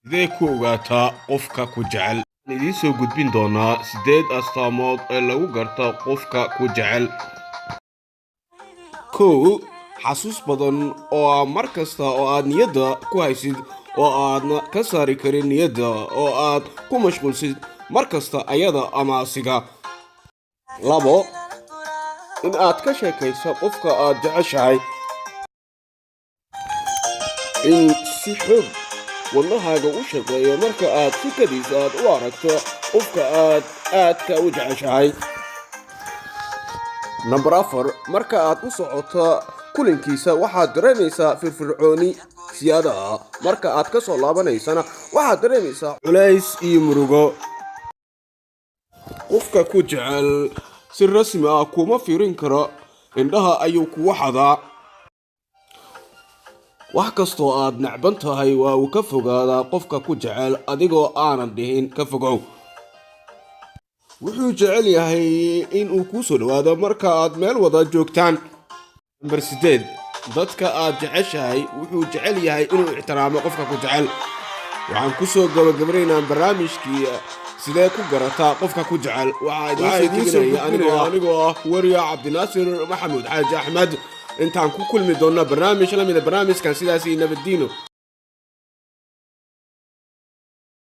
Sidee ku ogaataa qofka ku jecel? Waxaan idiin soo gudbin doonaa 8 astaamood ee lagu garto qofka ku jecel. 1. Xasuus badan oo ah mar kasta oo aad niyadda ku haysid oo aadna ka saari karin niyadda oo aad ku mashquulsid mar kasta ayada ama asiga. 2. In aad ka sheekayso qofka aad jeceshahay. In si xoog wadnahaaga u shaqeeyo marka aad si kadis aad u aragto qofka aad aadka u jeceshahay. Nambar 4, marka aad u socoto kulankiisa waxaad dareemaysaa firfircooni siyaada ah. Marka aad ka soo laabanaysana waxaad dareemaysaa culays iyo murugo. Qofka ku jecel si rasmi ah kuma fiirin karo, indhaha ayuu kugu xadaa. Wax kastoo aad necban tahay waa uu ka fogaadaa qofka ku jecel adigoo aanan dhihin ka fogow. Wuxuu jecel yahay in uu kuu soo dhawaado marka aad meel wada joogtaan. Nambar 8, dadka aad jeceshahay wuxuu jecel yahay inuu ixtiraamo qofka ku jecel. Waxaan kusoo gabagabaynaynaa barnaamijkii Sidee ku garataa qofka ku jecel. Waxaa idiin soo gudbinaya anigoo ah wariya Cabdinaasir Maxamuud Xaaji Axmed. Intaan ku kulmi doonna barnaamij lamida barnaamijkan, sidaas iyo nabaddiino.